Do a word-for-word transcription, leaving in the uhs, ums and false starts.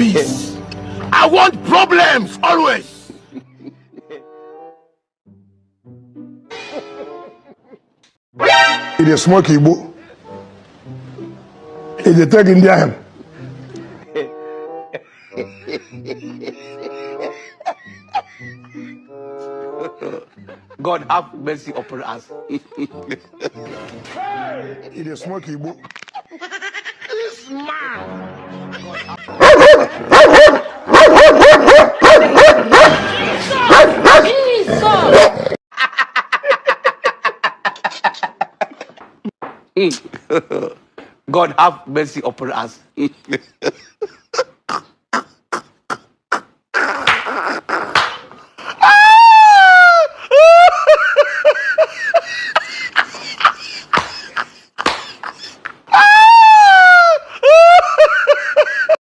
peace. I want problems always. You dey smoke Igbo. You dey take Indian. God have mercy upon us. You dey smoke Igbo. This man. Jesus. God have mercy upon us.